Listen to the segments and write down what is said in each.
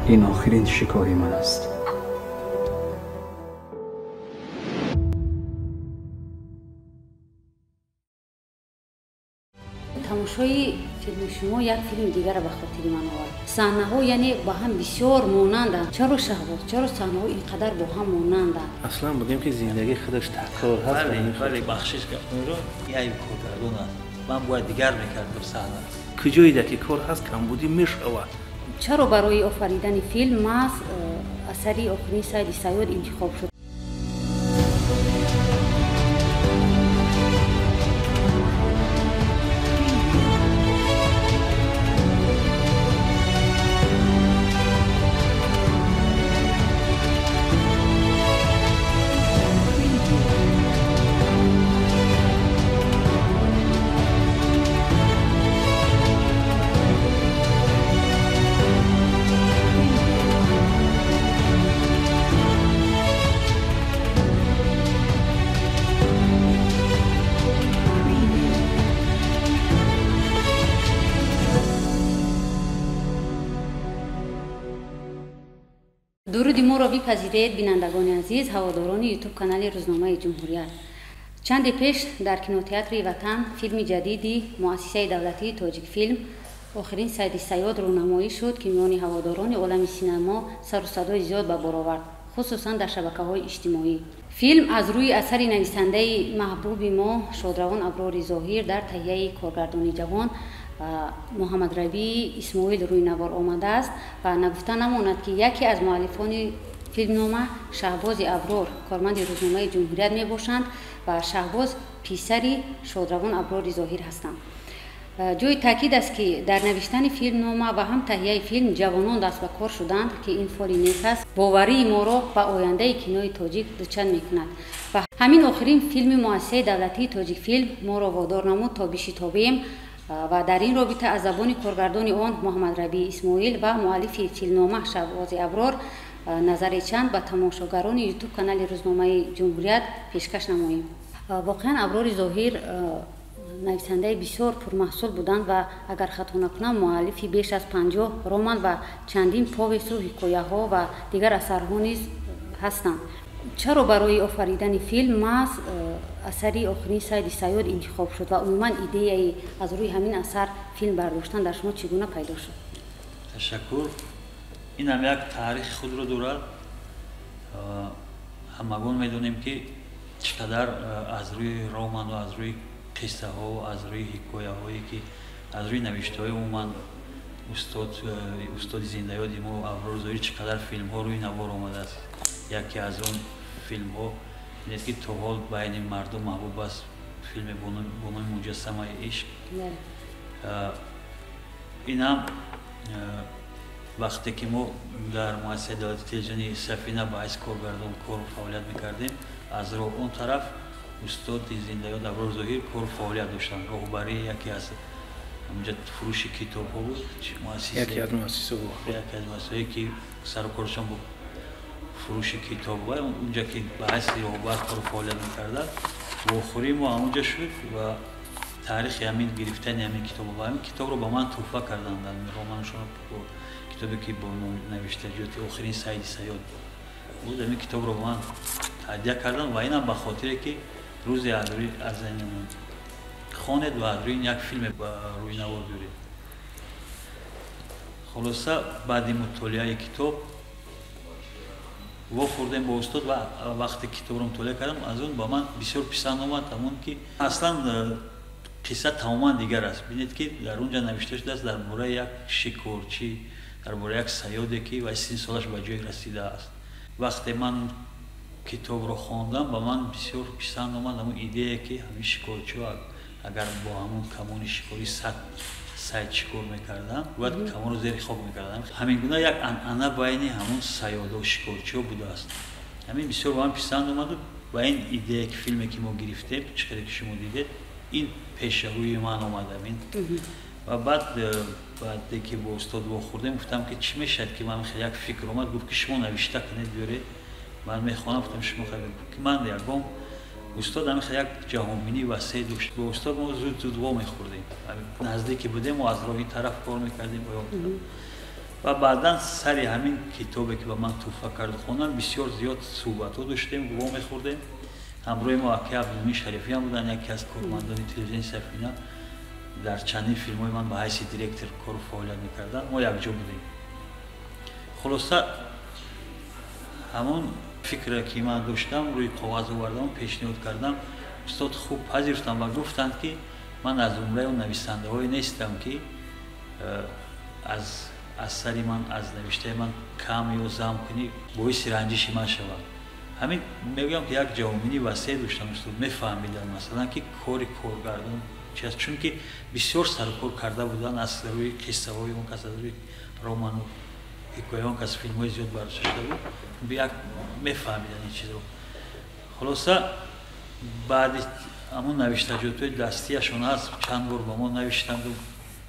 Ин охирин шикори ман аст. Тамошои филми шумо як филми дигарро ба хотири ман овард. Саҳнаҳо яъне ба ҳам бисёр монанданд. Чаро, Шаҳбоз, чаро саҳнаҳо ин қадар бо ҳам монанданд? Аслан бигем, ки зиндагӣ худаш такрор ҳаст. Бале, бахшиш гаптонро, айби коргардон аст. Ман бояд дигар мекардам саҳна. Куҷоеда ки кор ҳаст, камбудӣ мешавад. Чаро барои офаридани филм маҳз асари «Охирин сайди сайёд» интихоб шуд? Дуруди моро бипазиред, бинандагони азиз, ҳаводорони Ютуб канали Рӯзномаи Ҷумҳурият. Чанде пеш дар кинотеатри «Ватан» филми ҷадиди Муассисаи давлатии «Тоҷикфилм» «Охирин сайди сайёд» рӯнамоӣ шуд, ки миёни ҳаводорони олами синемо сару садои зиёд ба бор овард, хусусан дар шабакаҳои иҷтимоӣ. Филм аз рӯи асари нависандаи маҳбуби мо шодравон Аброри Зоҳир дар таҳияи коргардони ҷавон Муҳаммадрабии Исмоил рӯи навор омадааст ва нагуфта намонад, ки яке аз муаллифони филмнома Шаҳбози Аброр, корманди Рӯзномаи Ҷумҳурият мебошанд ва Шаҳбоз писари шодравон Аброри Зоҳир ҳастанд. Ҷои таъкид аст, ки дар навиштани филмнома ва ҳам таҳияи филм ҷавонон даст ба кор шуданд, ки ин фоли нек аст, боварии моро ба ояндаи кинои тоҷик дучанд мекунад. Ва ҳамин охирин филми Муассисаи давлатии «Тоҷикфилм» моро водор намуд, то бишитобем ва дар ин робита аз забони коргардони он Муҳаммадрабии Исмоил ва муаллифи филмнома Шаҳбози Аброр назари чанд ба тамошогарони Ютуб канали Рӯзномаи Ҷумҳурият пешкаш намоем. Воқеан, Аброри Зоҳир нависандаи бисёр пурмаҳсул буданд ва, агар хато накунам, муаллифи беш аз 50 роман ва чандин повесту ҳикояҳо ва дигар асарҳо низ ҳастанд. Чаро барои офаридани филм маҳз асари «Охирин сайди сайёд» интихоб шуд ва умуман идеяи аз рӯи ҳамин асар филм бардоштан дар шумо чӣ гуна пайдо шуд? Ташаккур. Инам як таърихи худро дорад. Ҳамагон медонем, ки чӣ қадар аз рӯи роману аз рӯи қиссаҳо, аз рӯи ҳикояҳое, ки аз рӯи навиштаҳои умуман устоди зиндаёди мо Аброр Зоҳир чӣ қадар филмҳо рӯи навор омадааст. Яке аз он филмҳо бинед, ки то ҳол байни мардум маҳбуб аст, филме бо номи «Муҷассамаи ишқ». Инам вақте ки мо дар Муассисаи давлати телевизиони «Сафина» ба ҳайси коргардон кору фаъолият мекардем, аз роҳ он тараф устоди зиндаёд Аброр Зоҳир кору фаъолият доштанд. Роҳбарии яке аз ҳаминҷа фурӯши китобҳо буд. Яке аз муассисаҳо. Яке аз муассисаҳое, ки сару коршон бо фурӯши китоб ва унҷа ки ба ҳайси роҳбар кору фаъолият мекардад, вохӯрии мо ҳамунҷа шуд ва таърихи ҳамин гирифтани ҳамин китоб ва ҳамин китобро ба ман туҳфа карданд, романшон, китобе, ки бо навиштаҷоти «Охирин сайди сайёд» буд, ҳамин китобро ба ман ҳадя карданд ва инам ба хотире, ки рӯзе аз хонед ва аз рӯи як филме ба рӯи навор биёред. Хулоса, баъди мутолиаи китоб вохӯрдем бо устод ва вақте китобро мутолиа кардам, аз он ба ман бисёр писанд омад ҳамон, ки аслан қисса тамоман дигар аст. Бинед, ки дар он ҷа навишта шудааст дар бораи як шикорчӣ, дар бораи як сайёде, ки вай 30 солаш ба ҷое расидааст. Вақте ман китобро хондам, ба ман бисёр писанд омад ҳамон идея, ки ҳамин шикорчиҳо агар бо ҳамон камони шикорӣ 100 сайд шикор мекарданд, бояд камонро зери хок мекарданд. Ҳамин гуна як анъана байни ҳамон сайёдо, шикорчиҳо будааст. Ҳамин бисёр ба ман писанд омаду ва ин идея, ки филме, ки мо гирифтем, чӣ қадар ки шумо дидед, ин пешарӯи ман омад ҳамин. Ва баъд, баъде ки бо устод вохӯрдем, гуфтам, ки чӣ мешавад, ки ман як фикр омад. Гуфт, ки шумо навишта кунед, биёред, ман мехонам. Гуфтам, шумо, ки ман ягон устод ҳамин як ҷаҳонбинии васеъ дошт. Бо устод мо зуд зуд во мехӯрдем, наздике будем, мо аз роҳи тараф кор мекардем. Ва баъдан сари ҳамин китобе ки ба ман тӯҳфа карду хондам, бисёр зиёд суҳбатҳо доштем, во мехӯрдем. Ҳамроҳи мо акаи Абдумин Шарифиам буданд, яке аз кормандони телевизиони Сафина, дар чандин филмҳои ман ба ҳайси директор кору фаъолият мекарданд, мо якҷо будем. Хулоса, ҳамон фикре ки ман доштам рӯи коғаз овардам, пешниҳод кардам. Устод хуб пазируфтанд ва гуфтанд, ки ман аз зумраи он нависандаҳое нестам, ки аз асари ман, аз навиштаи ман кам ё зам кунӣ, боиси ранҷиши ман шавад. Ҳамин мегӯям, ки як ҷавоминии васеъ доштам устод, мефаҳмидам, масалан, ки кори коргардон чи аст, чунки бисёр сарукор карда буданд аз рӯи қиссаҳои он кас, аз рӯи роману ҳикояи он кас филмҳои зиёд бардошта шуда буд, як мефаҳмиданд ин чизро. Хулоса, баъди ҳамон навиштаҷотҳои дастияшон аст, чанд бор ба мо навиштанду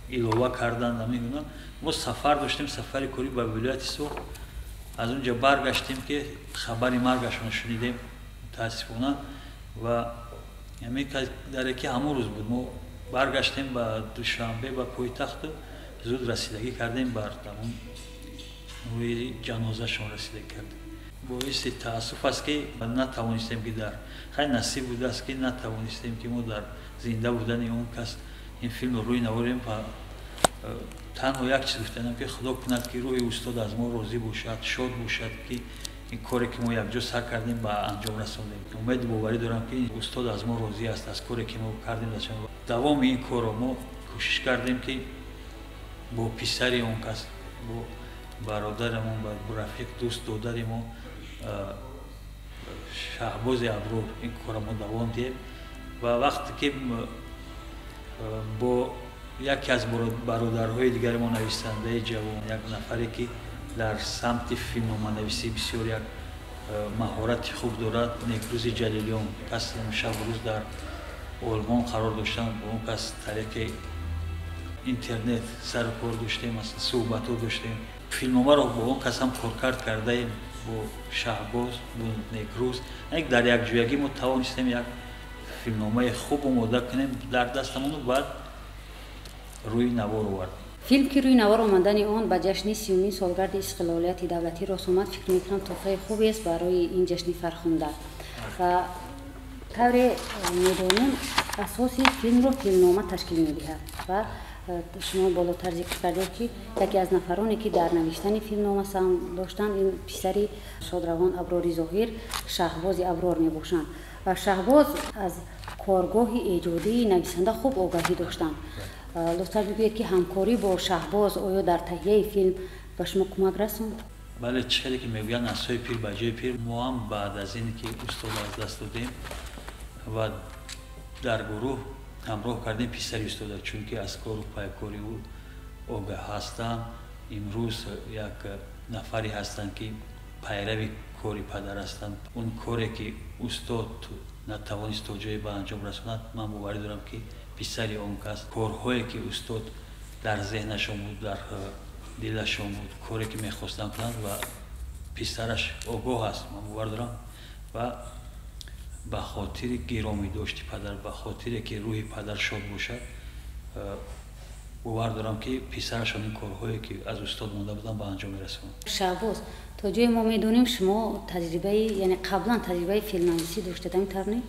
илова карданд. Ҳамин гуна мо сафар доштем, сафари корӣ ба вилояти Суғд. Аз он ҷо баргаштем, ки хабари маргашонро шунидем, мутаассифона. Ва ҳамин дар яке ҳамон рӯз буд, мо баргаштем ба Душанбе, ба пойтахту зуд расидагӣ кардем, бар ҳамон рӯи ҷанозашон расидагӣ кардем. Боиси таассуф аст, ки натавонистем, ки дар хай насиб будааст, ки натавонистем, ки мо дар зинда будани он кас ин филмро рӯи наворем. Ва танҳо як чиз гуфтанам, ки Худо кунад, ки рӯҳи устод аз мо розӣ бошад, шод бошад, ки ин коре ки мо якҷо сар кардем, ба анҷом расондем. Умеду боварӣ дорам, ки устод аз мо розӣ аст, аз коре ки мо кардем. Давоми ин корро мо кӯшиш кардем, ки бо писари он кас, бо бародарамон, бо рафиқ, дӯст, додари мо Шаҳбози Аброр ин корро мо давом диҳем. Ва вақте ки бо яке аз бародарҳои дигари мо, нависандаи ҷавон, як нафаре ки дар самти филмноманависӣ бисёр як маҳорати хуб дорад, Некрӯзи Ҷалилиён, кас шабу рӯз дар Олмон қарор доштам, бо он кас тариқи интернет сару кор доштем, суҳбатҳо доштем. Филмномаро бо он кас ҳам коркард кардаем, бо Шаҳбоз, бо Некрӯз. Дар якҷоягӣ мо тавонистем як филмномаи хуб омода кунем дар дастамону баъд рӯи навор овардем. Филм, ки рӯи навор омадани он ба ҷашни 30-умин солгарди истиқлолияти давлатӣ рост омад, фикр мекунам, тӯҳфаи хубест барои ин ҷашни фархунда. Ва тавре медонем, асоси филмро филмнома ташкил медиҳад. Ва шумо болотар зикр кардед, ки яке аз нафароне, ки дар навиштани филмнома саҳм доштанд, ин писари шодравон Аброри Зоҳир, Шаҳбози Аброр мебошанд. Ва Шаҳбоз аз коргоҳи эҷодии нависанда хуб огаҳӣ доштанд. Лутфан бигӯед, ки ҳамкорӣ бо Шаҳбоз оё дар таҳияи филм ба шумо кӯмак расонд? Бале, чӣ хеле ки мегӯянд, асои пир ба ҷои пир. Мо ҳам баъд аз ин ки устод аз даст додем ва дар гурӯҳ ҳамроҳ кардем писари устода, чунки аз кору пайкори ӯ огаҳ ҳастанд. Имрӯз як нафаре ҳастанд, ки пайрави кори падар ҳастанд. Он коре ки устод натавонист то ҷое ба анҷом расонад, ман боварӣ дорам, ки писари он кас корҳое ки устод дар зеҳнашон буд, дар дилашон буд, коре ки мехостанд кунанд, ва писараш огоҳ аст, ман бовар дорам. Ва ба хотири гиромӣ дошти падар, ба хотире ки рӯҳи падар шод бошад, бовар дорам, ки писарашон ин корҳое ки аз устод монда буданд, ба анҷом мерасонанд. Шаҳбоз, то ҷое мо медонем, шумо таҷрибаи, яъне қаблан таҷрибаи филмнависӣ доштед, ҳамин тавр не?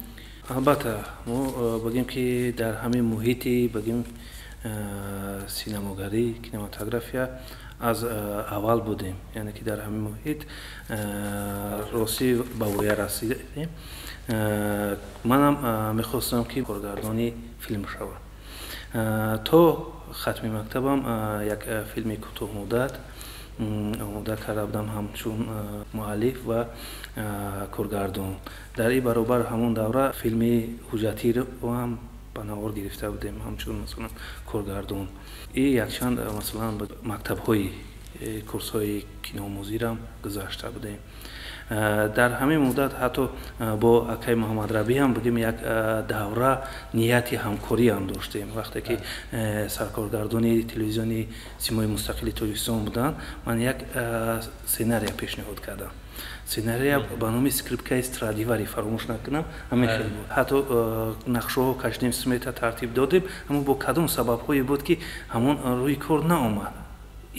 Албатта, мо бигем, ки дар ҳамин муҳити, бигем, синамогарӣ, кинематография аз аввал будем, яъне ки дар ҳамин муҳит ростӣ ба воя расидем. Манам мехостам, ки коргардони филм шавам. То хатми мактабам як филми кӯтоҳмуддат омода карда будам ҳамчун муаллиф ва коргардон. Дар ин баробар ҳамон давра филми ҳуҷҷатиро ҳам ба навор гирифта будем ҳамчун, масалан, коргардон. И якчанд, масалан, мактабҳои курсҳои киноомӯзиам гузашта будем. Дар ҳамин муддат ҳатто бо акаи Муҳаммадрабӣ ҳам, бигем, як давра нияти ҳамкориам доштем. Вақте ки саркоргардони телевизиони Симои мустақили Тоҷикистон буданд, ман як сценария пешниҳод кардам, сценария ба номи «Скрипкаи Страдивари», фаромӯш накунам, ҳамин хел буд. Ҳатто нақшаҳо кашидем, смета тартиб додем, аммо бо кадом сабабҳое буд, ки ҳамон рӯи кор наомад.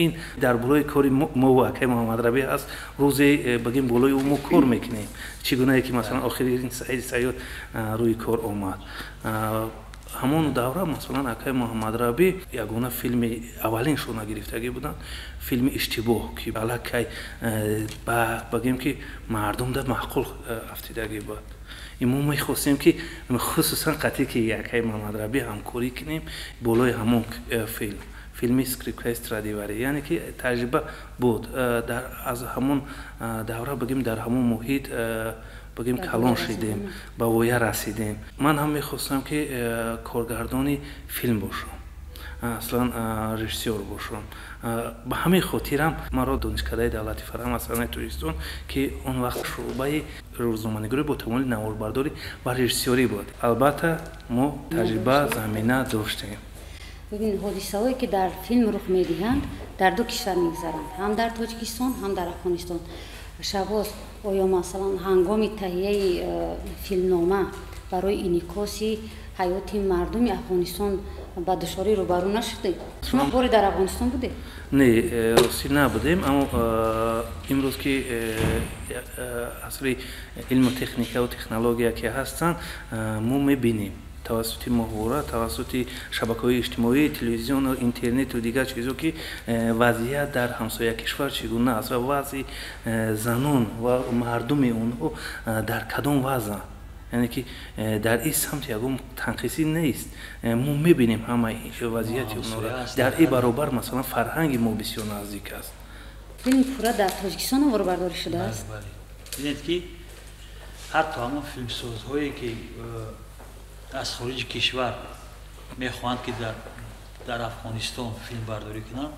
Ин дар болои кори мо ва акаи Муҳаммадрабӣ аст. Рӯзе бигем болои ӯ мо кор мекунем, чӣ гунае ки масалан охирин Саиди Сайёд рӯи кор омад. Ҳамон давра масалан акаи Муҳаммадрабӣ ягона филми аввалин шона гирифтагӣ буданд, филми Иштибоҳ, ки аллакай бигем ки мардумда маъқул афтидагӣ буд. Мо мехостем ки хусусан қатъи ки акаи Муҳаммадрабӣ ҳамкорӣ кунем болои ҳамон филм, филми Скрипкаи Страдивари, яъне ки таҷриба буд аз ҳамон давра, бигем дар ҳамон муҳит бигем калон шидем, ба воя расидем. Ман ҳам мехостам ки коргардони филм бошам, аслан режиссёр бошам. Ба ҳамин хотирам маро Донишкадаи давлати фарҳанг ва санъати Тоҷикистон, ки он вақт шӯъбаи рӯзноманигорӣ бо тамоми наворбардорӣ ва режиссёрӣ буд, албатта мо таҷриба замина доштем. Бибин, ҳодисаҳое ки дар филм рух медиҳанд, дар ду кишвар мегузаранд, ҳам дар Тоҷикистон, ҳам дар Афғонистон. Шаҳбоз, оё масалан ҳангоми таҳияи филмнома барои инъикоси ҳаёти мардуми Афғонистон ба душворӣ рӯбарӯ нашудед? Шумо боре дар Афғонистон будед? Не, ростӣ набудем, аммо имрӯз ки асри илму техникаву технология ки ҳастанд, мо мебинем тавассути моҳвора, тавассути шабакаҳои иҷтимоӣ, телевизиону интернету дигар чизо, ки вазъият дар ҳамсоя кишвар чӣ гуна аст ва вазъи занон ва мардуми онҳо дар кадом вазъанд. Яъне ки дар ин самт ягон танқисӣ нест, мо мебинем ҳамаи вазъияти онҳоро. Дар ин баробар масалан фарҳанги мо бисёр наздик аст. Филм пурра дар Тоҷикистон наворбардорӣ шудааст? Бинед ки ҳатто ҳамон филмсозҳое ки аз хориҷи кишвар мехоҳанд ки дар Афғонистон филмбардорӣ кунанд,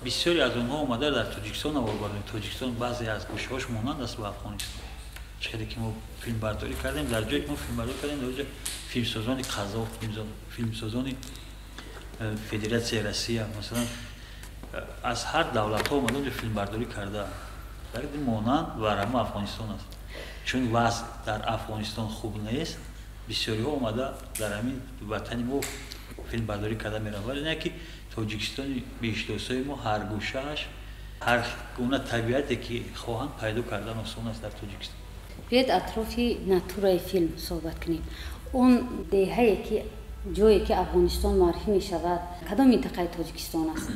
бисёре аз онҳо омада дар Тоҷикистон наворбардорӣ. Тоҷикистон баъзе аз гӯшаҳош монанд аст ба Афғонистон. Чӣ ки мо филмбардорӣ кардем, дар ҷое ки мо филмбардорӣ кардем, дар ҷо филмсозони қазоқ, филмсозони Федератсияи Россия, масалан аз ҳар давлатҳо омада онҷо филмбардорӣ кардаанд. Дар монанд ва ҳама Афғонистон аст. Чун вазъ дар Афғонистон хуб нест, бисёриҳо омада дар ҳамин ватани мо филмбардорӣ карда мераванд. Вале не ки Тоҷикистони беҳиштосои мо ҳар гӯшааш ҳар гуна табиате ки хоҳанд пайдо кардан осон аст дар Тоҷикистон. Биёед атрофи натураи филм суҳбат кунем. Он деҳае ки ҷое ки Афғонистон муаррифӣ мешавад, кадом минтақаи Тоҷикистон аст?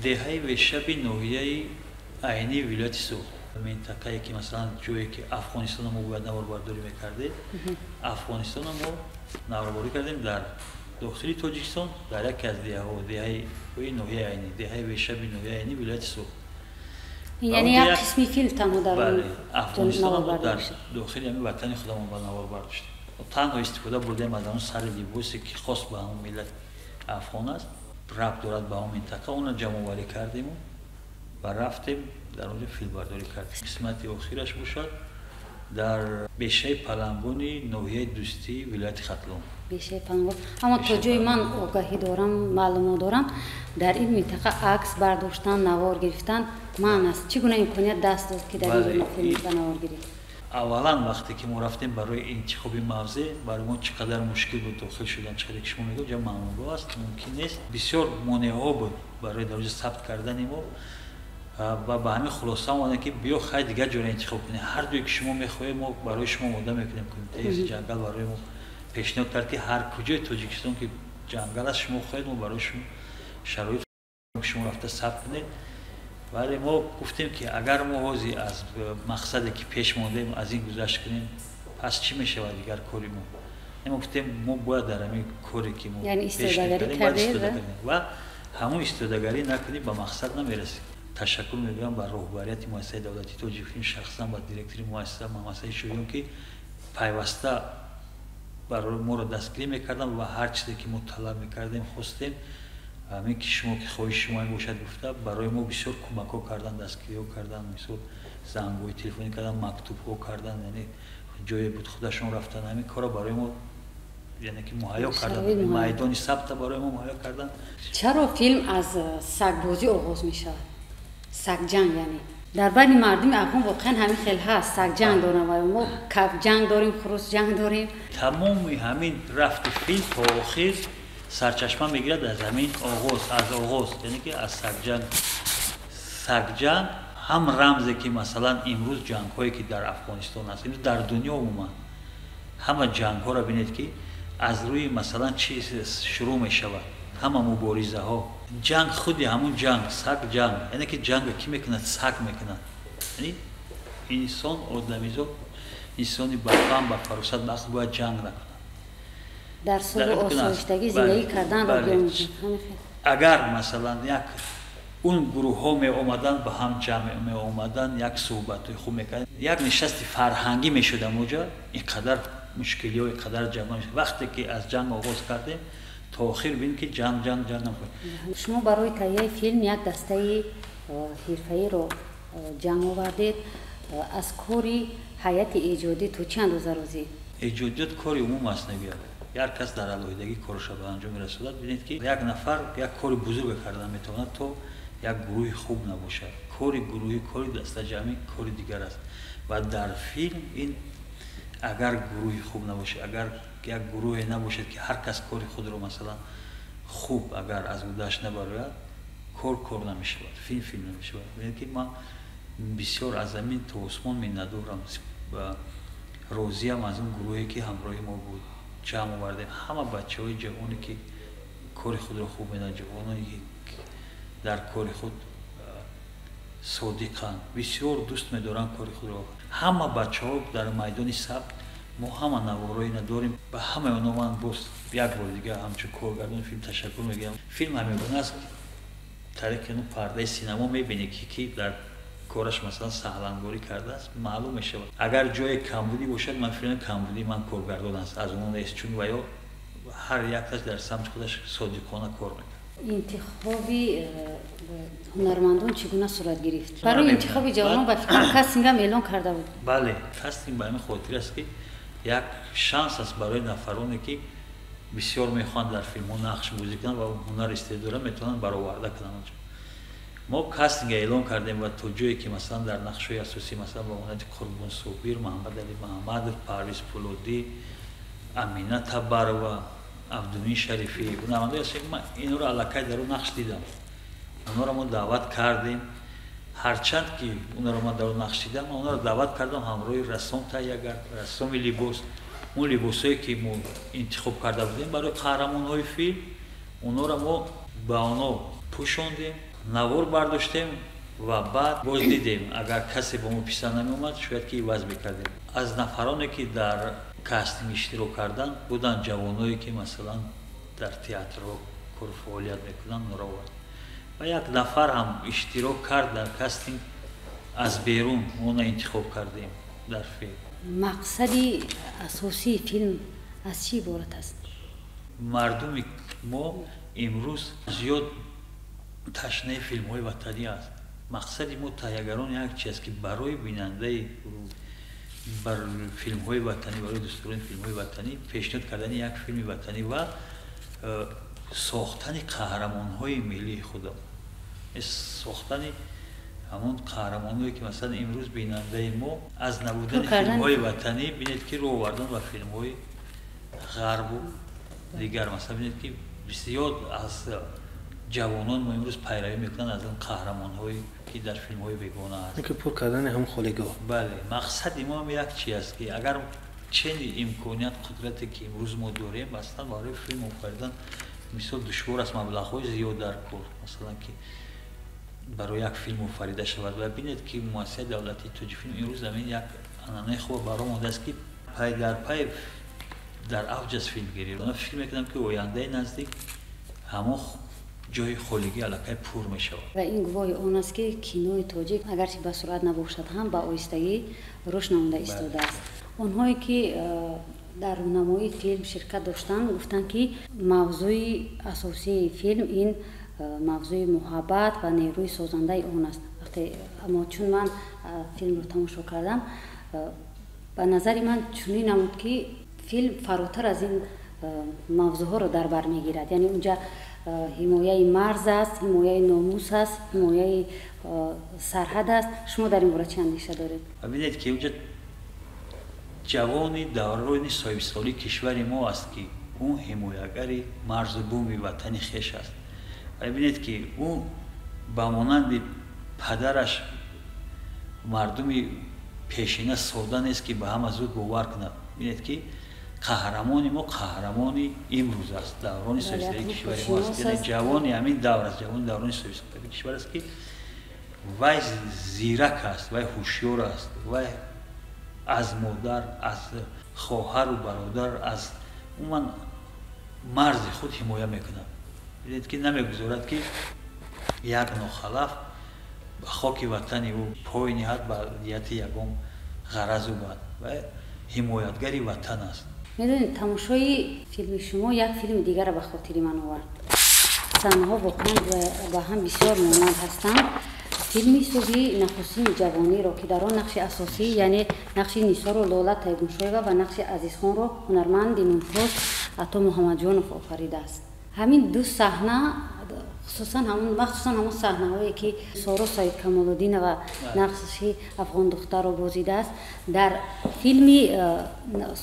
Деҳаи Вешаби ноҳияи Айнии вилояти Суғд. Минтақае ки масалан ҷое ки Афғонистонро мо бояд наворбардорӣ мекардем, Афғонистонро мо наворбардорӣ кардем дар дохили Тоҷикистон, дар яке аз деҳаҳо, деҳаи ноҳияи Айнӣ, деҳаи Вешаби ноҳияи Айнӣ вилояти Суғд. Яъне як қисми филм танҳо дар Афғонистон дар дохили ҳамин ватани худамон ба навор бардоштем. Танҳо истифода бурдем аз он сари либосе ки хос ба ҳамон миллат афғон аст, рабт дорад ба ҳамон минтақа, онро ҷамъоварӣ кардему ва рафтем дар онҷо филмбардорӣ кардем. Қисмати охираш бошад дар бешаи Палангони ноҳияи Дӯстии вилояти Хатлон. Бешаи Палангон. Аммо то ҷои ман огаҳӣ дорам, маълумот дорам, дар ин минтақа акс бардоштан, навор гирифтан манъ аст. Чӣ гуна имконият даст дод ки дар ин филм ба навор гирифт? Аввалан вақте ки мо рафтем барои интихоби мавзеъ, барои мо чӣ қадар мушкил буд дохил шудан, чӣ қадар ки шумо мегӯед ҷо мамнӯъгоҳ аст, мумкин нест. Бисёр монеаҳо буд барои дар онҷо сабт кардани мо ва ба ҳамин хулоса омадем ки биё хай дигар ҷоро интихоб кунем. Ҳар ҷое ки шумо мехоҳед мо барои шумо омода мекунем. Кумитаи ҷангал барои мо пешниҳод кард ки ҳар куҷои Тоҷикистон ки ҷангал аст шумо хоҳед, мо барои шумо шароит шумо рафта сабт кунед. Вале мо гуфтем ки агар мо ҳозир аз мақсаде ки пеш мондем аз ин гузашт кунем, пас чӣ мешавад дигар кори мо? Мо гуфтем мо бояд дар ҳамин коре ки мо пеш кардем ва ҳамон истодагарӣ накунем, ба мақсад намерасем. Ташаккур мегӯям ба роҳбарияти муассисаи давлатии Тоҷикфилм, шахсан ба директори муассиса Муҳаммадсаид Шоҳиён, ки пайваста барои моро дастгирӣ мекарданд ва ҳар чизе ки мо талаб мекардем, хостем, ҳамин ки шумо ки хоҳиши шумо ин бошад гуфта, барои мо бисёр кӯмакҳо кардан, дастгириҳо кардан, мисол зангҳои телефонӣ кардан, мактубҳо кардан, яъне ҷое буд худашон рафтан, ҳамин корро барои мо яъне ки муҳайё кардан, майдони сабта барои мо муҳайё кардан. Чаро филм аз сагбозӣ оғоз мешавад? Сагҷанг, яъне дар байни мардуми афғон воқеан ҳамин хел ҳаст, сагҷанг дорам ва мо кафҷанг дорем, хурусҷанг дорем. Тамоми ҳамин рафти филм то охир Сарчашма мегирад аз ҳамин оғоз, аз оғоз, яъне ки аз сагҷанг. Сагҷанг ҳам рамзе ки масалан имрӯз ҷангҳое ки дар Афғонистон аст, имрӯз дар дунё умуман ҳама ҷангҳоро бинед ки аз рӯи масалан чиз шурӯъ мешавад, ҳама муборизаҳо. Ҷанг худи ҳамун ҷанг, саг ҷанг, яъне ки ҷанга кӣ мекунад? Саг мекунад. Яъне инсон, одамизод, инсони бафаҳм, ба фаросат, ба ақл бояд ҷанг накунад. Дар сулҳу осоиштагӣ зиндагӣ карданро биомӯзад. Агар масалан як он гурӯҳҳо меомаданд, ба ҳам ҷамъ меомаданд, як суҳбатҳои хуб мекарданд, як нишасти фарҳангӣ мешуд амоҷа, ин қадар мушкилиҳо, ин қадар ҷанг. Вақте ки аз ҷанг оғоз кардем то охир бин ки ҷанг, ҷанг, ҷанг намекунад. Шумо барои таҳияи филм як дастаи ҳирфаиро ҷамъ овардед. Аз кори ҳайати эҷодӣ то чӣ андоза розӣ? Эҷодиёт кори умум аст, нагӯяд. Ҳар кас дар алоҳидагӣ корашро ба анҷом мерасонад. Бинед ки як нафар як кори бузурге карда метавонад то як гурӯҳи хуб набошад. Кори гурӯҳӣ, кори дастаҷамъӣ кори дигар аст. Ва дар филм ин агар гурӯҳи хуб набошад, агар як гурӯҳе набошад ки ҳар кас кори худро масалан хуб агар аз ӯдаш набарояд, кор кор намешавад, филм филм намешавад. Бинед ки ман бисёр аз замин то осмон миннатдорам ва розиям аз он гурӯҳе ки ҳамроҳи мо буд, ҷамъ овардем. Ҳама бачаҳои ҷавоне ки кори худро хуб медонанд, ҷавононе ки дар кори худ содиқанд, бисёр дӯст медоранд кори худро. Ҳама бачаҳо дар майдони сабт, мо ҳама наворои надорем. Ба ҳамаи онҳо ман боз як бори дигар ҳамчун коргардони филм ташаккур мегӯям. Филм ҳамингуна аст, тариқи он пардаи синамо мебинӣ ки дар кораш масалан саҳлангорӣ кардааст, маълум мешавад. Агар ҷое камбудӣ бошад, ман фикр мекунам камбудии ман коргардон аст, аз онҳо нест, чун ва ё ҳар якташ дар самти худаш содиқона кор мекунад. Интихоби ҳунармандон чӣ гуна сурат гирифт? Барои интихоби ҷавонон ба фикр кастинг ҳам эълон карда буд. Бале, кастинг ба ҳамин хотир аст ки як шанс аст барои нафароне ки бисёр мехоҳанд дар филмҳо нақш бозӣ кунанд ва ҳунар истеъдод доранд, метавонанд бароварда кунанд. Мо кастинг эълон кардем ва то ҷое ки масалан дар нақшҳои асосӣ масалан ба монанди Қурбон Собир, Муҳаммадалӣ Муҳаммадов, Парвиз Пулодӣ, Амина Табарова, Абдумин Шарифӣ, ҳунармандои асосӣ, ман инҳоро аллакай дар он нақш дидам. Онҳоро мо даъват кардем. Ҳарчанд ки онҳоро ман дар он нақш дидам, ман онҳоро даъват кардам ҳамроҳи рассом таҳиягар, рассоми либос. Он либосҳое ки мо интихоб карда будем барои қаҳрамонҳои филм, онҳоро мо ба онҳо пӯшондем, навор бардоштем ва баъд боз дидем агар касе ба мо писанд намеомад, шояд ки иваз мекардем. Аз нафароне ки дар кастинг иштирок карданд буданд ҷавоное ки масалан дар театрҳо кор фаъолият мекунанд, онҳоро овардем. Ва як нафар ҳам иштирок кард дар кастинг аз берун, онро интихоб кардем дар филм. Мақсади асосии филм аз чӣ иборат аст? Мардуми мо имрӯз зиёд ташнаи филмҳои ватанӣ аст. Мақсади мо таҳиягарон як чиз аст ки барои бинандаи бар филмҳои ватанӣ, барои дӯстдорони филмҳои ватанӣ пешниҳод кардани як филми ватанӣ ва сохтани қаҳрамонҳои миллии худам, сохтани ҳамон қаҳрамонҳое ки масалан имрӯз бинандаи мо аз набудани филмҳои ватанӣ бинед ки рӯ овардан ба филмҳои ғарбу дигар. Масалан бинед ки бисёр аз ҷавонон мо имрӯз пайравӣ мекунанд аз он қаҳрамонҳое ки дар филмҳои бегона ҳаст. Ки пур кардани ҳам холигоҳ. Бале, мақсади мо ҳам як чи аст ки агар чени имконият, қудрате ки имрӯз мо дорем, аслан барои филм офаридан мисол душвор аст, маблағҳои зиёд дар кор, масалан ки барои як филм офарида шавад. Ва бинед ки муассисаи давлатии Тоҷикфилм имрӯз замин як ананаи хуб баромадааст ки пай дар пай дар авҷ аст филмгирӣ. Ман фикр мекунам ки ояндаи наздик ҳамон ҷои холигӣ аллакай пур мешавад. Ва ин гувоҳи он аст ки кинои тоҷик агарчи ба суръат набошад ҳам ба оҳистагӣ рушд намуда истодааст. Онҳое ки дар рӯнамоии филм ширкат доштанд гуфтанд ки мавзӯи асосии филм ин мавзӯи муҳаббат ва нерӯи созандаи он аст. Вақте аммо чун ман филмро тамошо кардам, ба назари ман чунин намуд ки филм фаротар аз ин мавзӯъҳоро дар бар мегирад. Яъне унҷа ҳимояи марз аст, ҳимояи номус аст, ҳимояи сарҳад аст. Шумо дар ин бора чӣ андеша доред? Бинед ки унҷа ҷавони даврони соҳибсолии кишвари мо аст ки Ӯ ҳимоягари марзу буми ватани хеш аст. Ва бинед, ки ӯ ба монанди падараш мардуми пешина сода нест, ки ба ҳама зуд бовар кунад. Бинед, ки қаҳрамони мо қаҳрамони имрӯз аст, даврони соҳибистиқлолии кишвари мо аст, яъне ҷавони ҳамин давр аст, ҷавони даврони соҳибистиқлолии кишвар аст, ки вай зирак аст, вай ҳушёр аст, вай аз модар, аз хоҳару бародар, аз умуман марзи худ ҳимоя мекунад. Бинед, ки намегузорад, ки як нохалаф ба хоки ватани ӯ пой ниҳад ба нияти ягон ғаразу бад. Вай ҳимоятгари ватан аст. Медонед, тамошои филми шумо як филми дигарро ба хотири ман овард. Саҳнаҳо воқеан ба ҳам бисёр монанд ҳастанд. Филми «Субҳи нахустини ҷавониро», ки дар он нақши асосӣ, яъне нақши Нисоро Лола Тайгуншоева ва нақши Азизхонро ҳунарманди мумтоз Ато Муҳаммадҷонов офаридааст. Ҳамин ду саҳна, хусусан махсусан ҳамон саҳнаҳое, ки Соро Саидкамолуддинова нақши афғондухтарро бозидааст, дар филми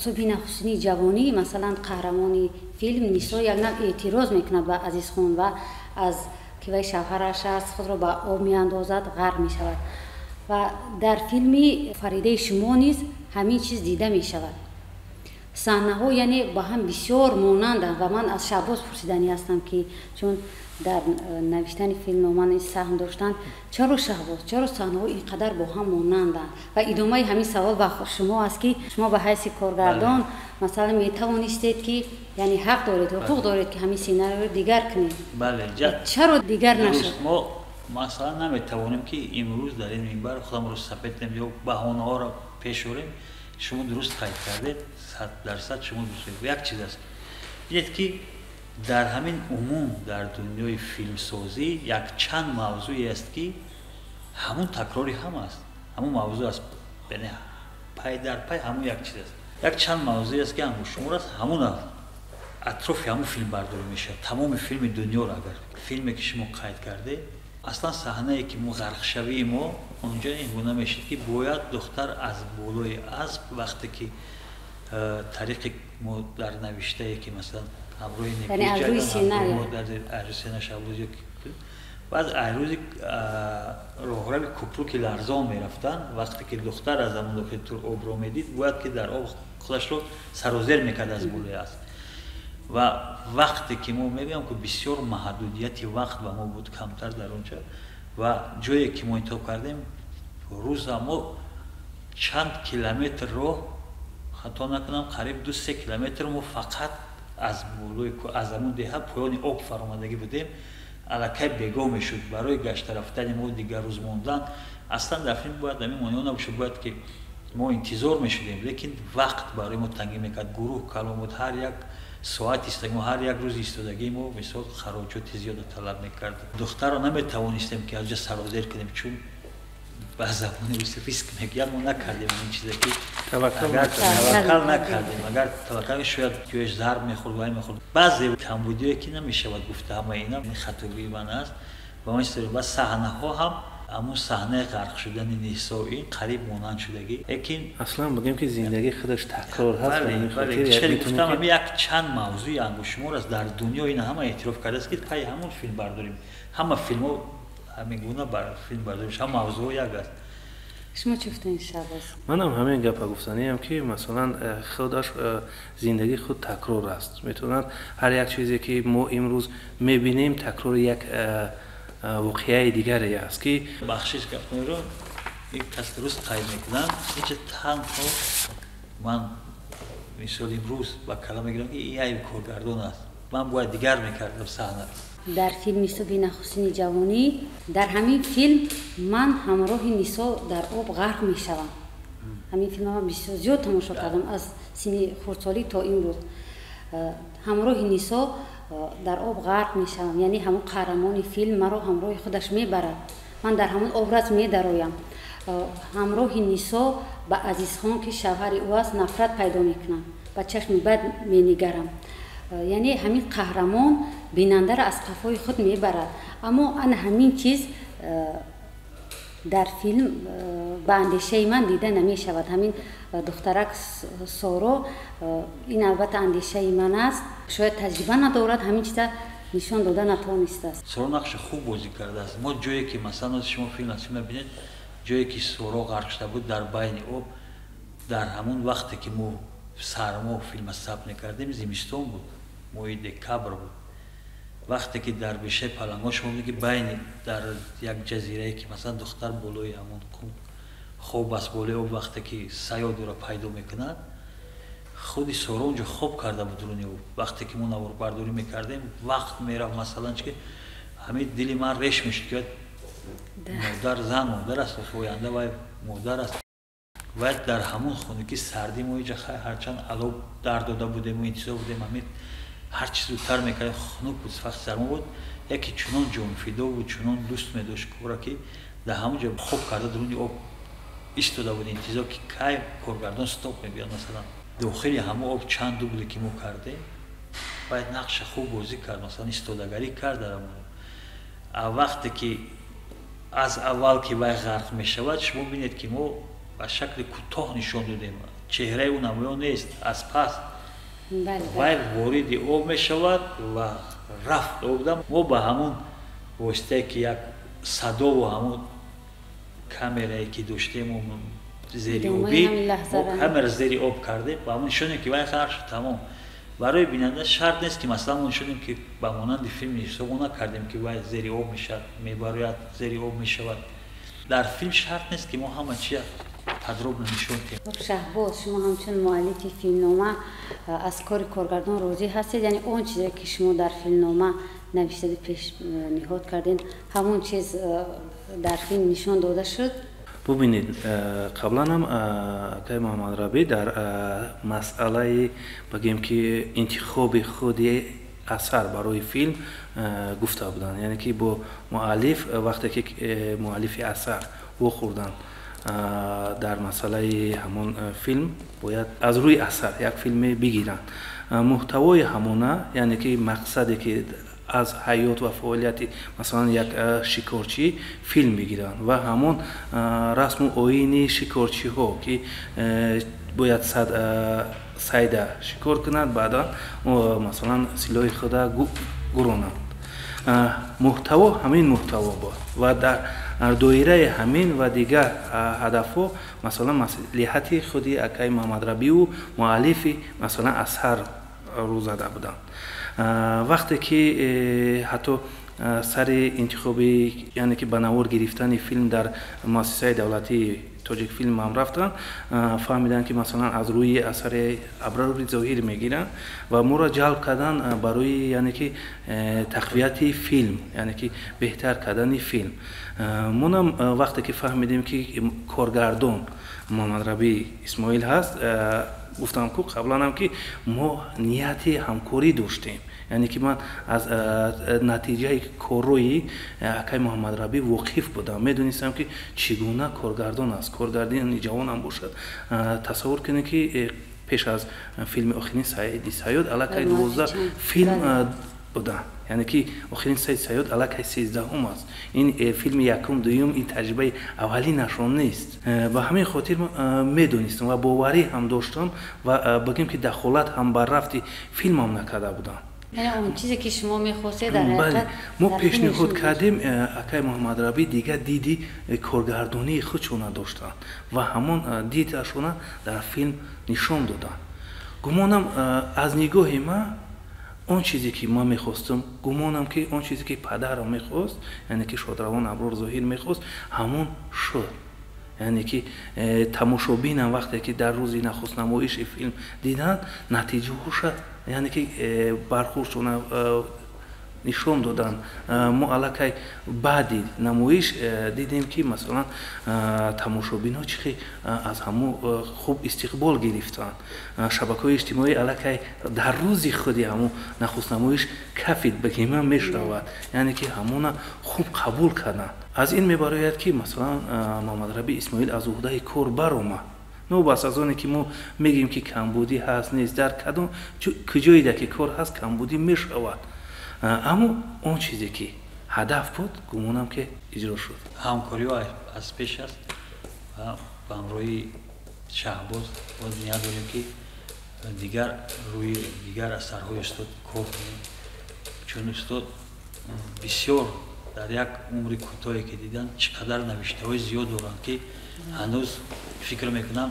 «Субҳи нахустини ҷавонӣ», масалан, қаҳрамони филм Нисо як нав эътироз мекунад ба Азизхон ва аз ки вай шавҳараш аст, худро ба об меандозад, ғарқ мешавад. Ва дар филми фаридаи шумо низ ҳамин чиз дида мешавад. Саҳнаҳо, яъне, ба ҳам бисёр монанданд. Ва ман аз Шаҳбоз пурсиданӣ ҳастам, ки чун дар навиштани филмнома низ саҳм доштанд, чаро, Шаҳбоз, чаро саҳнаҳо ин қадар бо ҳам монанданд? Ва идомаи ҳамин савол ба шумо аст, ки шумо ба ҳайси коргардон, масалан, метавонистед, ки яъне ҳақ доред, ҳуқуқ доред, ки ҳамин сценариоро дигар кунед. Бале. Чаро дигар нашуд? Мо, масалан, наметавонем, ки имрӯз дар ин минбар худамро сафед кунем ё баҳонаҳоро пеш орем. Шумо дуруст қайд кардед, 100% шумо дуруст. Як чиз аст, бинед, ки дар ҳамин умум дар дунёи филмсозӣ якчанд мавзӯе аст, ки ҳамун такрори ҳам аст, ҳамун мавзӯъ аст, яъне пай дар пай ҳамун як чиз аст. Якчанд мавзӯе аст, ки ангуштшумор аст, ҳамун атрофи ҳамун филмбардорӣ мешавад, тамоми филми дунёро. Агар филме, ки шумо қайд кардед, аслан саҳнае, ки мо ғарқшавии мо онҷо ин гуна мешид, ки бояд духтар аз болои асп, вақте ки тариқи мо дар навиштае, ки масалан ҳамроҳи сценарий, баъд айрӯзи роҳрави купруки ларзон мерафтанд, вақте ки духтар аз ҳамон дохили обро медид, бояд ки дар об худашро сарозер мекард аз болои асп. Ва вақте ки мо мебинам, ки бисёр маҳдудияти вақт ба мо буд, камтар дар онҷо, ва ҷое ки мо интихоб кардем, рӯза мо чанд километр роҳ, хато накунам, қариб 2-3 километр мо фақат аз болои, аз ҳамун деҳа поёни об фаромадагӣ будем. Аллакай бегоҳ мешуд барои гашта рафтани мо, дигар рӯз мондан аслан дар филм бояд ҳамин монеъ набошад. Бояд ки мо интизор мешудем, лекин вақт барои мо тангӣ мекард. Гурӯҳ калон буд, ҳар як соат истодаги мо, ҳар як рӯзи истодагии мо, мисол, хароҷоти зиёда талаб мекард. Духтарро наметавонистем, ки аз ҷа сарозер кунем, чун ба забони руси риск мегӯянд, мо накардем ин чизе, ки таваккал накардем. Агар таваккал, шояд ҷояш зарб мехӯрд, вай мехӯрд. Баъзе камбудиое, ки намешавад гуфта, ҳама ина хатобии ман аст. Ва ма саҳнаҳо ҳам, ҳамун саҳнаи ғарқ шудани Нисо, ин қариб монанд шудагӣ, лекин Аслан бигӯем, ки зиндагӣ худаш такрор ҳаст. Гуфтам, як чанд мавзӯи ангуштшумор аст дар дунё, ина ҳама эътироф кардааст, ки пайи ҳамун филм бардорем. Ҳама филмҳо ҳамин гуна филм бардорем, ҳама мавзӯъҳо як аст. Шумо чӣ гуфтанед, Шаҳбоз? Манам ҳамин гапа гуфтаниам, ки масалан, худаш зиндагӣ худ такрор аст. Метавонад ҳар як чизе, ки мо имрӯз мебинем, такрори як воқеаи дигаре аст, ки Бахшиш, гафтонро ин кас дуруст қайд мекунам. Инҷа танҳо ман, мисол, имрӯз ба калом мегирам, ки ин айби коргардон аст, ман бояд дигар мекардам саҳна. Дар филми «Субҳи нахустини ҷавонӣ», дар ҳамин филм ман ҳамроҳи Нисо дар об ғарқ мешавам. Ҳамин филм ман бисёр зиёд тамошо кардам, аз синни хурдсолӣ то имрӯз. Ҳамроҳи Нисо дар об ғарқ мешавам, яъне ҳамон қаҳрамони филм маро ҳамроҳи худаш мебарад, ман дар ҳамон образ медароям. Ҳамроҳи Нисо ба Азизхон, ки шавҳари ӯ аст, нафрат пайдо мекунам, ба чашми бад менигарам. Яъне ҳамин қаҳрамон бинандаро аз қафои худ мебарад. Аммо ана ҳамин чиз Дар филм ба андешаи ман дида намешавад. Ҳамин духтарак Соро, ин албатта андешаи ман аст, шояд таҷриба надорад, ҳамин чиза нишон дода натавонистааст. Соро нақши хуб бозӣ кардааст. Мо ҷое ки, масалан, шумо филм аз филм бинед, ҷое ки Соро ғарқ шуда буд дар байни об, дар ҳамон вақте ки мо сармо филма сабт мекардем, зимистон буд, моҳи декабр буд. Вақте ки дар бешаи палангон шумо мебинед, ки байни дар як ҷазирае ки, масалан, духтар болои ҳамон қум хоб аст, болои об, вақте ки саёд ӯро пайдо мекунад, худи Соро онҷо хоб карда буд руни об. Вақте ки мо наворбардорӣ мекардем, вақт мерафт, масалан, чи ки ҳамин дили ман реш мешуд, ки модар, зан модар аст, оянда вай модар аст. Вай дар ҳамон хунукӣ, сардӣ, мо иҷа ҳарчанд алов дар дода будему интизор будем, ҳамин ҳарчи зудтар мекардем, хунук буд, вақти сармо буд. Яке чунон ҷонфидо буд, чунон дӯст медошт кора, ки дар ҳамон ҷо хоб карда дуруни об истода буд, интизор ки кай коргардон стоп мебиёд. Масалан, дохили ҳамон об чанд дубле ки мо кардем, бояд нақша хуб бозӣ кард, масалан, истодагарӣ кард дар ҳамон. А вақте ки аз аввал ки вай ғарқ мешавад, шумо бинед, ки мо ба шакли кӯтоҳ нишон додем, чеҳраи ӯ намоён нест, аз пас вай вориди об мешавад ва рафт обда. Мо ба ҳамон воситае ки як садову ҳамон камерае ки доштему зери обӣ, мо камера зери об кардем ва ҳамон нишонем, ки вай ғарқ шуд, тамом. Барои бинанда шарт нест, ки масалан мо нишонем, ки ба монанди филми ҳисоб накардем, ки вай зери об мешавад, мебарояд, зери об мешавад. Дар филм шарт нест, ки мо ҳама чия подробно нишон диҳем. Шаҳбоз, шумо ҳамчун муаллифи филмнома аз кори коргардон розӣ ҳастед? Яъне он чизе ки шумо дар филмнома навиштаду пешниҳод кардед, ҳамон чиз дар филм нишон дода шуд? Бубинед, қаблан ҳам акай Муҳаммадрабӣ дар масъалаи, бигем ки, интихоби худи асар барои филм гуфта буданд, яъне ки бо муаллиф, вақте ки муаллифи асар вохӯрданд, дар масъалаи ҳамон филм бояд аз рӯи асар як филме бигиранд, муҳтавои ҳамона, яъне ки мақсаде ки аз ҳаёт ва фаъолияти, масалан, як шикорчӣ филм бигиранд ва ҳамон расму оини шикорчиҳо, ки бояд сайда шикор кунад, баъдан, масалан, силоҳи худа гуронанд. Муҳтаво ҳамин муҳтаво буд ва дар доираи ҳамин ва дигар ҳадафҳо, масалан, маслиҳати худи акаи Муҳаммадрабиу муаллифи, масалан, асар рӯ зада буданд. Вақте ки ҳатто сари интихоби, яъне ки ба навор гирифтани филм дар муассисаи давлатии Тоҷикфилм ҳам рафтанд, фаҳмиданд, ки, масалан, аз рӯи асари Аброри Зоҳир мегиранд ва моро ҷалб кардан барои, яъне ки, тақвияти филм, яъне ки беҳтар кардани филм. Монам вақте ки фаҳмидем, ки коргардон Муҳаммадрабӣ Исмоил ҳаст, гуфтам ку қабланам, ки мо нияти ҳамкорӣ доштем, яъне ки ман аз натиҷаи коррои акай Муҳаммадрабӣ воқиф будам, медонистам, ки чӣ гуна коргардон аст, коргардони ҷавонам бошад. Тасаввур кунед, ки пеш аз филми Охирин сайди саёд аллакай 12 филм буданд, яъне ки Охирин сайди саёд аллакай 13-ум аст. Ин филми якум, дуюм, ин таҷрибаи аввалинашон нест. Ба ҳамин хотир медонистам ва боварӣ ҳам доштам ва, бигем ки, дахолат ҳам бар рафти филмам накарда будам. Он чизе ки шумо мехостед, дар ҳақиқат мо пешниҳод кардем. Акай Муҳаммадрабӣ дигар диди коргардонии худшона доштанд ва ҳамон дидашона дар филм нишон доданд. Гумонам, аз нигоҳи ман, он чизе ки ман мехостам, гумонам, ки он чизе ки падарам мехост, яъне ки шодравон Аброр Зоҳир мехост, ҳамон шуд. Яъне ки тамошобинам вақте ки дар рӯзи нахуст намоиши филм диданд, натиҷаҳоша, яъне ки бархӯрдшона нишон доданд. Мо аллакай баъди намоиш дидем, ки, масалан, тамошобинҳо чӣ хел аз ҳамон хуб истиқбол гирифтанд. Шабакаҳои иҷтимоӣ аллакай дар рӯзи худи ҳамон нахустнамоиш кафид, бигема мешавад, яъне ки ҳамона хуб қабул карданд. Аз ин мебарояд, ки, масалан, Муҳаммадрабӣ Исмоил аз уҳдаи кор баромад. Новобаста аз оне ки мо мегӯем, ки камбудӣ ҳаст, нест, дар кадом куҷоеда ки кор ҳаст, камбудӣ мешавад, аммо он чизе ки ҳадаф буд, гумонам ки иҷро шуд. Ҳамкориҳо аз пеш аст ва ба ҳамроҳи Шаҳбоз боз ният дорем, ки дигар рӯи дигар асарҳои устод кор кунем, чун устод бисёр дар як умри кӯтоҳе ки дидан, чӣ қадар навиштаҳои зиёд доранд, ки ҳанӯз фикр мекунам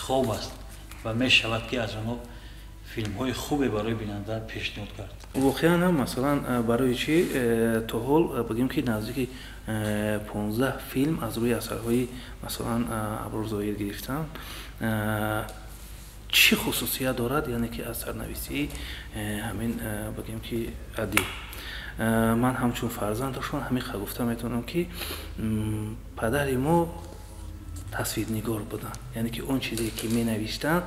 хоб аст ва мешавад, ки аз онҳо филмҳои хубе барои бинанда пешниҳод кард. Воқеан ҳам, масалан, барои чӣ то ҳол бигем, ки наздики 15 филм аз рӯи асарҳои, масалан, Аброр Зоҳир гирифтам. Чӣ хусусият дорад, яъне ки аз сарнависии ҳамин, бигем ки, адиб? Ман ҳамчун фарзандашон ҳамин гуфта метавонам, ки падари мо тасвирнигор буданд, яъне ки он чизе ки менавиштанд,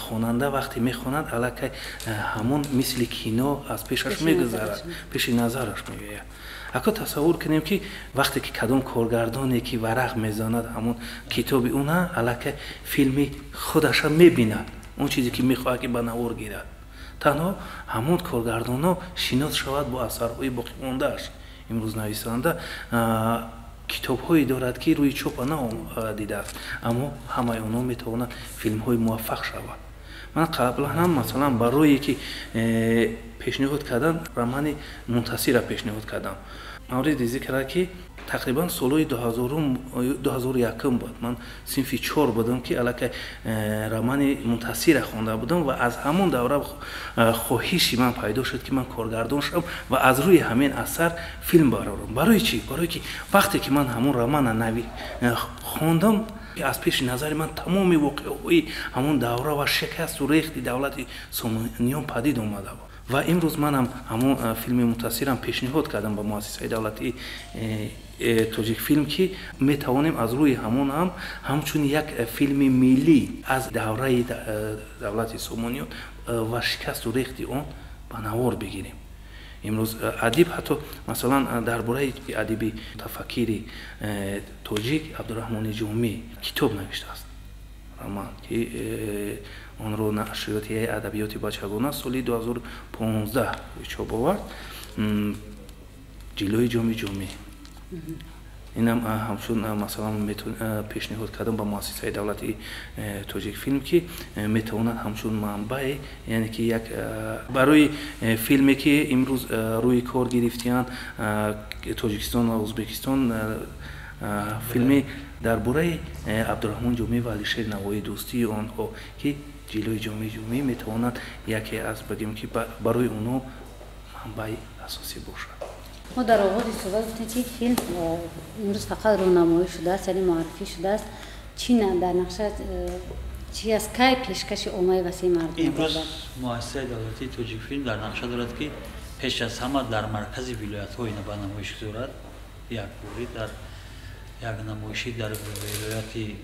хонанда вақте мехонад, аллакай ҳамон мисли кино аз пешаш мегузарад, пеши назараш меояд. Ако тасаввур кунем, ки вақте ки кадом коргардоне ки варақ мезанад ҳамон китоби уна, аллакай филми худаша мебинад, он чизе ки мехоҳад ки ба навор гирад. Танҳо ҳамон коргардонҳо шинос шавад бо асарҳои боқимондааш. Имрӯз нависанда китобҳое дорад, ки рӯи чопа наомадидааст, аммо ҳамаи онҳо метавонанд филмҳои муваффақ шаванд. Ман қаблан ҳам, масалан, барое ки пешниҳод кардан, романи Мунтасирра пешниҳод кардам. Мавриди зикр, ки тақрибан солҳои 2001 буд, ман синфи чор будам, ки аллакай романи Мунтасирра хонда будам ва аз ҳамон давра хоҳиши ман пайдо шуд, ки ман коргардон шавам ва аз рӯи ҳамин асар филм барорам. Барои чӣ? Барое ки вақте ки ман ҳамон романа хондам, аз пеши назари ман тамоми воқеаҳои ҳамон давра ва шикасту рехти давлати Сомониён падид омада буд. Ва имрӯз манам ҳамон филми Мунтасирам пешниҳод кардам ба муассисаи давлатии Тоҷикфилм, ки метавонем аз рӯи ҳамон ҳам ҳамчун як филми миллӣ аз давраи давлати Сомониён ва шикасту рехти он ба навор бигирем. Имрӯз адиб ҳатто, масалан, дар бораи адиби тафаккири тоҷик Абдураҳмони Ҷомӣ китоб навиштааст, роман, ки онро нашриёти адабиёти бачагона соли 2015 чоп овард, «Ҷилои ҷоми Ҷомӣ». Инам ҳамчун, масалан, пешниҳод кардам ба муассисаи давлатии Тоҷикфилм, ки метавонад ҳамчун манбаъе, яъне ки як барои филме, ки имрӯз рӯи кор гирифтиянд Тоҷикистон ва Ӯзбекистон, филми дар бораи Абдураҳмон Ҷомӣ ва Алишер Навоӣ, дӯстии онҳо, ки «Ҷилои ҷоми Ҷомӣ» метавонад яке аз, бигем ки, барои онҳо манбаи асосӣ бошад. Мо дар оғози суҳбат гуфтем, ки филм имрӯз фақат рӯнамоӣ шудааст, яъне муаррифӣ шудааст. Чӣ дар нақша чи аст, кай пешкаши оммаи васеи мардум? Имрӯз муассисаи давлатии Тоҷикфилм дар нақша дорад, ки пеш аз ҳама дар маркази вилоятҳо ина ба намоиш гузорад. Як бори дар як намоишӣ дар вилояти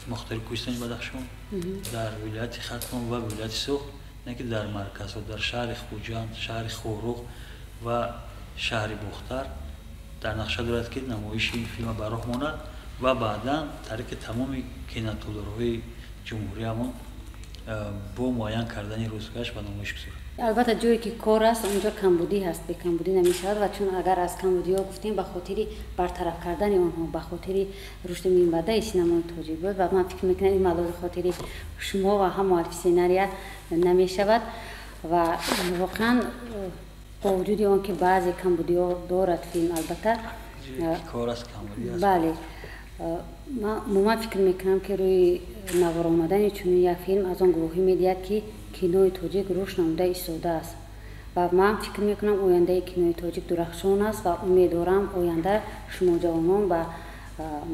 мухтори Кӯҳистони Бадахшон, дар вилояти Хатлон ва вилояти Суғд, не ки дар марказҳо, дар шаҳри Хуҷанд, шаҳри Хоруғ ва шаҳри Бохтар дар нақша дорад, ки намоиши ин филма ба роҳ монад ва баъдан тариқи тамоми кинотолорҳои ҷумҳуриямон бо муайян кардани рӯзгашт ба намоиш гузорад. Албатта, ҷое ки кор аст, онҷо камбудӣ ҳаст, бекамбудӣ намешавад. Ва чун агар аз камбудиҳо гуфтем, ба хотири бартараф кардани онҳо, ба хотири рушди минбаъдаи синамои тоҷик буд. Ва ман фикр мекунам, ин малоли хотири шумо ва ҳам муаллифи сценария намешавад. Ва воқеан, бо вуҷуди он ки баъзе камбудиҳо дорад филм, албатта, бале, ман фикр мекунам, ки рӯи навор омадани чунин як филм аз он гувоҳӣ медиҳад, ки кинои тоҷик рушд намуда истодааст. Ва ман фикр мекунам, ояндаи кинои тоҷик дурахшон аст ва умедворам, оянда шумо ҷавонон ба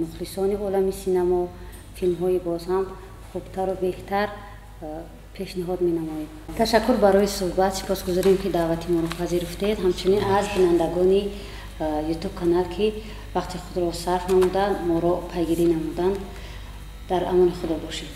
мухлисони олами синамо филмҳои боз ҳам хубтару беҳтар пешниҳод менамоед. Ташаккур барои суҳбат, сипосгузорем, ки даъвати моро пазируфтед. Ҳамчунин аз бинандагони Ютуб канал, ки вақти худро сарф намуда, моро пайгирӣ намуданд. Дар амони Худо бошед.